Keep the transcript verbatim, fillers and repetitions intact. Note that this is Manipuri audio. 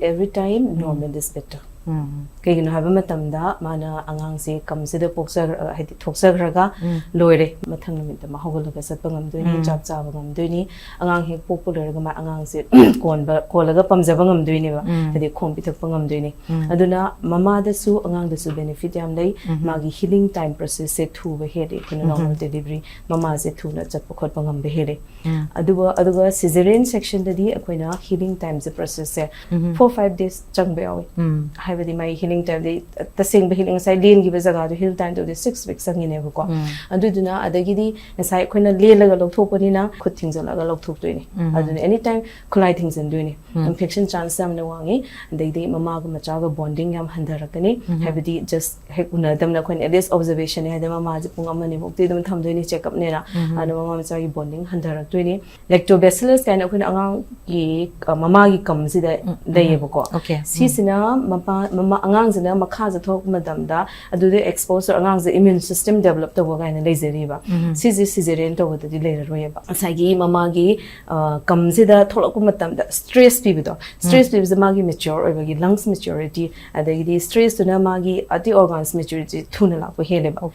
Every time normal is better. ꯀꯩꯒꯤꯅꯣ ꯍꯥꯏꯕ ꯃꯇꯝꯗ ꯃꯥꯅ ꯑꯉꯥꯡꯁꯦ ꯀꯝꯁꯤꯗ ꯄꯣꯛꯆꯈ꯭ꯔ ꯍꯥꯏꯗꯤ ꯊꯣꯛꯆꯈ꯭ꯔꯒ ꯂꯣꯏꯔꯦ, ꯃꯊꯪ ꯅꯨꯃꯤꯠꯇ ꯃꯥ ꯍꯧꯒꯠꯂꯒ ꯆꯠꯄ ꯉꯝꯗꯣꯏꯅꯤ, ꯆꯥꯛ ꯆꯥꯕ ꯉꯝꯗꯣꯏꯅꯤ꯫ ꯑꯉꯥꯡ ꯍꯦꯛ ꯄꯣꯛꯄ ꯂꯣꯏꯔꯒ ꯃꯥ ꯑꯉꯥꯡꯁꯦ ꯀꯣꯟꯕ ꯀꯣꯜꯂꯒ ꯄꯝꯖꯕ ꯉꯝꯗꯣꯏꯅꯦꯕ, ꯍꯥꯏꯗꯤ ꯈꯣꯝ ꯄꯤꯊꯛꯄ ꯉꯝꯗꯣꯏꯅꯤ꯫ ꯑꯗꯨꯅ ꯃꯃꯥꯗꯁꯨ ꯑꯉꯥꯡꯗꯁꯨ ꯕꯦꯅꯤꯐꯤꯠ ꯌꯥꯝ ꯂꯩ꯫ ꯃꯥꯒꯤ ꯍꯤꯂꯤꯡ ꯇꯥꯏꯝ ꯄ꯭ꯔꯣꯁꯦꯁꯁꯦ ꯊꯨꯕ ꯍꯦꯜꯂꯤ ꯑꯩꯈꯣꯏꯅ ꯅꯣꯔꯃꯦꯜ ꯗꯦꯂꯤꯚꯔꯤ ꯃꯃꯥꯁꯦ ꯊꯨꯅ ꯆꯠꯄ ꯈꯣꯠꯄ ꯉꯝꯕ ꯍꯦꯜꯂꯤ꯫ ꯑꯗꯨꯒ ꯑꯗꯨꯒ ꯁꯤꯖꯔꯤꯌꯟ ꯁꯦꯛꯁꯟꯗꯗꯤ ꯑꯩꯈꯣꯏꯅ ꯍꯤꯂꯤꯡ ꯇꯥꯏꯝꯁꯦ ꯄ꯭ꯔꯣꯁꯦꯁꯁꯦ ꯐꯣꯔ ꯐꯥꯏꯚ ꯗꯦꯖ ꯆꯪꯕ ꯌꯥꯎꯋꯤ꯫ ꯍꯥꯏꯕꯗꯤ ꯃꯥꯒꯤ ꯍꯤꯂꯤꯡ ꯇꯥꯏꯝꯗꯤ ꯇꯁꯦꯡꯕ ꯍꯤꯂꯤꯡ ꯉꯁꯥꯏ ꯂꯦꯟꯈꯤꯕ ꯖꯒꯥꯗꯣ ꯍꯤꯜ ꯇꯥꯏꯝ ꯇꯧꯕꯗꯤ ꯁꯤꯛꯁ ꯋꯤꯛꯁ ꯆꯪꯉꯤꯅꯦꯕꯀꯣ꯫ ꯑꯗꯨꯗꯨꯅ ꯑꯗꯒꯤꯗꯤ ꯉꯁꯥꯏ ꯑꯩꯈꯣꯏꯅ ꯂꯦꯜꯂꯒ ꯂꯧꯊꯣꯛꯄꯅꯤꯅ ꯈꯨꯠ ꯊꯤꯡꯖꯤꯜꯂꯒ ꯂꯧꯊꯣꯛꯇꯣꯏꯅꯤ꯫ ꯑꯗꯨꯅ ꯑꯦꯅꯤ ꯇꯥꯏꯝ ꯈꯨꯠꯂꯥꯏ ꯊꯤꯡꯖꯤꯟꯗꯣꯏꯅꯤ꯫ ꯏꯟꯐꯦꯛꯁꯟ ꯆꯥꯟꯁ ꯌꯥꯝꯅ ꯋꯥꯡꯉꯤ꯫ ꯑꯗꯩꯗꯤ ꯃꯃꯥꯒ ꯃꯆꯥꯒ ꯕꯣꯟꯗꯤꯡ ꯌꯥꯝ ꯍꯟꯊꯔꯛꯀꯅꯤ꯫ ꯍꯥꯏꯕꯗꯤ ꯖꯁ ꯍꯦꯛ ꯎꯅꯗꯕꯅ ꯑꯩꯈꯣꯏꯅ ꯑꯦꯠꯂꯤꯁ ꯑꯣꯕꯖꯔꯕꯦꯁꯟꯅꯦ ꯍꯥꯏꯗꯤ ꯃꯃꯥꯁꯦ ꯄꯨꯡ ꯑꯃ ꯑꯅꯤꯃꯨꯛꯇꯤ ꯑꯗꯨꯝ ꯊꯝꯗꯣꯏꯅꯤ ꯆꯦꯛꯑꯞꯅꯦꯅ꯫ ꯑꯗꯨꯅ ꯃꯃꯥ ꯃꯆꯥꯒꯤ ꯕꯣꯟꯗꯤꯡ ꯍꯟꯊꯔꯛꯇꯣꯏꯅꯤ꯫ ꯂꯦꯛꯇꯣꯕꯦꯁꯤꯂꯁ ꯀꯥꯏꯅ ꯑꯩꯈꯣꯏꯅ ꯑꯉꯥꯡꯒꯤ ꯑ, ꯃꯃꯥꯒꯤ ꯀꯝꯁꯤꯗ ꯂꯩꯌꯦꯕꯀꯣ꯫ Okay. ꯁꯤꯁꯤꯅ ꯃꯄꯥ ꯃꯃꯥ ꯑꯉꯥꯡꯁꯤꯅ ꯃꯈꯥꯁꯦ ꯊꯣꯛꯂꯛꯄ ꯃꯇꯝꯗ ꯑꯗꯨꯗ ꯑꯦꯛꯁꯄꯣꯖꯔ ꯑꯉꯥꯡꯁꯦ ꯏꯃ꯭ꯌꯨꯟ ꯁꯤꯁꯇꯦꯝ ꯗꯦꯕꯂꯞ ꯇꯧꯕ ꯀꯥꯏꯅ ꯂꯩꯖꯔꯤꯕ꯫ ꯁꯤꯁꯦ ꯁꯤꯖꯦꯔꯤꯌꯟ ꯇꯧꯕꯗꯗꯤ ꯂꯩꯔꯔꯣꯏꯌꯦꯕ꯫ ꯉꯁꯥꯏꯒꯤ ꯃꯃꯥꯒꯤ ꯑ, ꯀꯝꯁꯤꯗ ꯊꯣꯛꯂꯛꯄ ꯃꯇꯝꯗ ꯁ꯭ꯇ꯭ꯔꯦꯁ ꯄꯤꯕꯗꯣ, ꯁ꯭ꯇ꯭ꯔꯦꯁ ꯄꯤꯕꯁꯦ ꯃꯥꯒꯤ ꯃꯦꯆ꯭ꯌꯣꯔ ꯑꯣꯏꯕꯒꯤ ꯂꯪꯁ ꯃꯦꯆ꯭ꯌꯣꯔꯤꯇꯤ ꯑꯗꯒꯤꯗꯤ ꯁ꯭ꯇ꯭ꯔꯦꯁꯇꯨꯅ ꯃꯥꯒꯤ ꯑꯇꯩ ꯑꯣꯔꯒꯥꯟꯁ ꯃꯦꯆ꯭ꯌꯣꯔꯤꯇꯤ ꯊꯨꯅ ꯂꯥꯛꯄ ꯍꯦꯜꯂꯦꯕ꯫ Okay.